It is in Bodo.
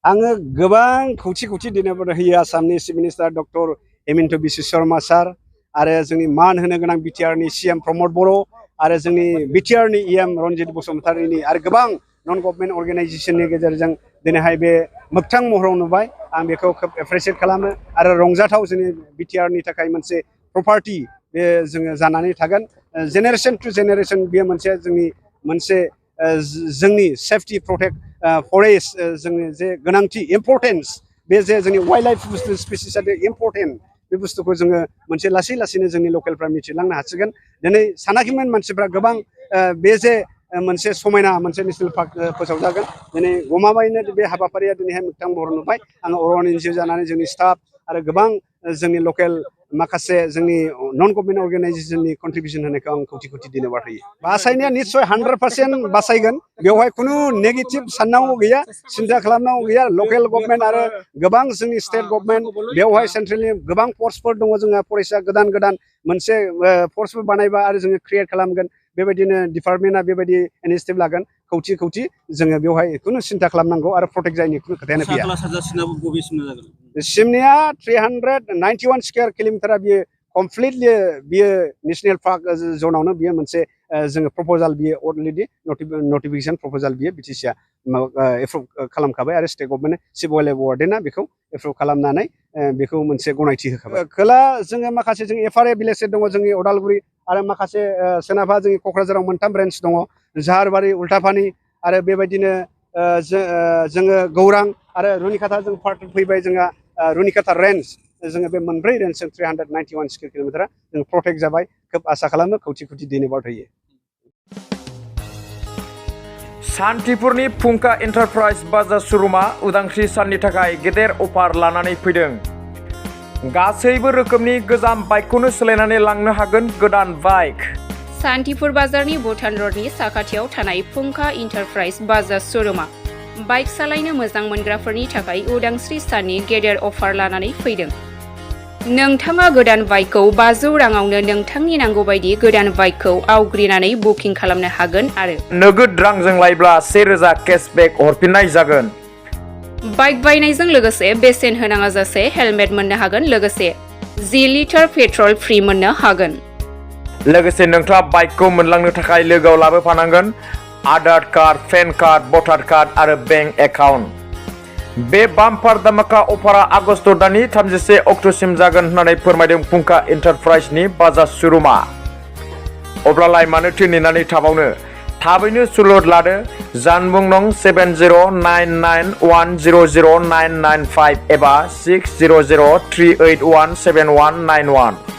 आङो गोबां खौथि दिनोबो होयो आसामनि chief minister doctor Himanta Biswa Sarma sir आरो जोंनि मान होनो गोनां बिटिआरनि सीएम प्रमद बर' आरो जोंनि बिटिआरनि इएम रनजित बसुमतारीनि आरो गोबां नन गभर्नमेन्ट अर्गेनाइजेशननि गेजेरजों दिनैहाय बे मोगथां महराव नुबाय आं बेखौ खोब एप्रिसिएट खालामो आरो रंजाथाव जोंनि बिटिआरनि थाखाय मोनसे प्रपार्टि बे जोङो जानानै थागोन जेनेरेशन टु जेनेरेशन बेयो मोनसे जोंनि मोनसे जोंनि सेफटि प्रटेक्ट फरेस्ट जोंनि जे गोनांथि इम्परटेन्स बे जे जोंनि वाइल्ड लाइफ बुस्थु स्पेसिसआदि इम्परटेन्ट बे बुस्थुखौ जोङो मोनसे लासैनो जोंनि लकेलफ्रा मिथिलांनो हासिगोन दिनै सानाखैमोन मानसिफ्रा गोबां बे जे मोनसे समायना मोनसे नेसनेल पार्क फोसावजागोन दिनै गमामायैनो बे हाबाफारिया दिनैहाय मोगथां महर नुबाय आङो अरन एनजिअ जानानै जोंनि स्टाफ आरो गोबां जोंनि लकेल माखासे जोंनि नन गभर्नमेन्ट अर्गेनाइजेशननि कन्ट्रिबिउसन होनायखौ आं खौथि दिनोबार होयो बासायनाया निस्सय 100% बासायगोन बेवहाय खुनु नेगेटिभ साननांगौ गैया सिन्था खालामनांगौ गैया लकेल गभर्नमेन्ट आरो गोबां जोंनि स्टेट गभर्नमेन्ट बेवहाय सेन्ट्रेलनि गोबां फर्सफोर दङ जोंहा फरेस्टआ गोदान मोनसे फर्सबो बानायबा आरो जोङो क्रिएट खालामगोन बेबायदिनो डिपार्टमेन्टआ बेबायदि इनिशिएटिभ लागोन खौथि जोङो बेवहाय खुनु सिन्था खालामनांगौ आरो प्रटेक्ट जायनि खुनु खोथायानो फैया सिमनिया 391 स्क्वायर किल'मिटारा बियो कमप्लिटलि बियो नेसनेल पार्क जनावनो बियो मोनसे जोङो प्रप'जाल बियो अलरेडि नटिफिकेसन प्रप'जाल बियो बिटिसिआ एप्रुभ खालामखाबाय आरो स्टेट गभर्नमेन्ट चिफ वाइल्ड वार्डेनआ बेखौ एप्रुभ खालामनानै बेखौ मोनसे गनायथि होखाबाय खोला जोङो माखासे जोंनि एफआरए भिलेज दङ जोंनि उदालगुरि आरो माखासे सोनाबहा जोंनि क'क्राझाराव मोनथाम ब्रान्च दङ जाहारबारि उल्टापानि आरो बेबायदिनो जोङो गौरां आरो रुनिकाटा जों पार्ट फैबाय जोंहा रुनिकाटा रेन्ज जोङो बे मोनब्रै रेन्जजों 391 स्कुवेर किल'मिटारा जों प्रटेक्ट जाबाय खोब आसा खालामो खौथि धन्यबाद होयो सान्तिपुरनि फुंखा एन्टारप्राइज बाजार श'रुमा उदांस्रि साननि थाखाय गेदेर अफार लानानै फैदों गासैबो रोखोमनि गोजाम बाइकखौनो सोलायनानै लांनो हागोन गोदान बाइक सान्तिपुर बाजारनि भुटान रोडनि साखाथियाव थानाय फुंखा एन्टारप्राइज बाजार श'रुमा बाइक सालायनो मोजां मोनग्राफोरनि थाखाय उदांस्रि साननि गेदेर अफार लानानै फैदों नोंथाङा गोदान बाइकखौ 500 राङावनो नोंथांनि नांगौ बायदि गोदान बाइकखौ आवग्रिनानै बुकिं खालामनो हागोन आरो नोगोद रांजों लायब्ला 1000 केशबेक हरफिननाय जागोन बाइक बायनायजों लोगोसे बेसेन होनाङा जासे हेलमेट मोननो हागोन लोगोसे 10 लिटार पेट्रल फ्रि मोननो हागोन लोगोसे नोंथाङा बाइकखौ मोनलांनो थाखाय लोगोआव लाबोफानांगोन आधार कार्ड पेन कार्ड भटार कार्ड आरो बेंक एकाउन्ट बे बाम्पार धामाका अफारा आगस्ट दाननि 31 अक्ट'सिम जागोन होननानै फोरमायदों फुंखा एन्टारप्राइजनि बाजार श'रुमा अब्लालाय मानोथो नेनानै थाबावनो थाबैनो सुलुद लादो जानबुं नं 7099100995 एबा 6003817191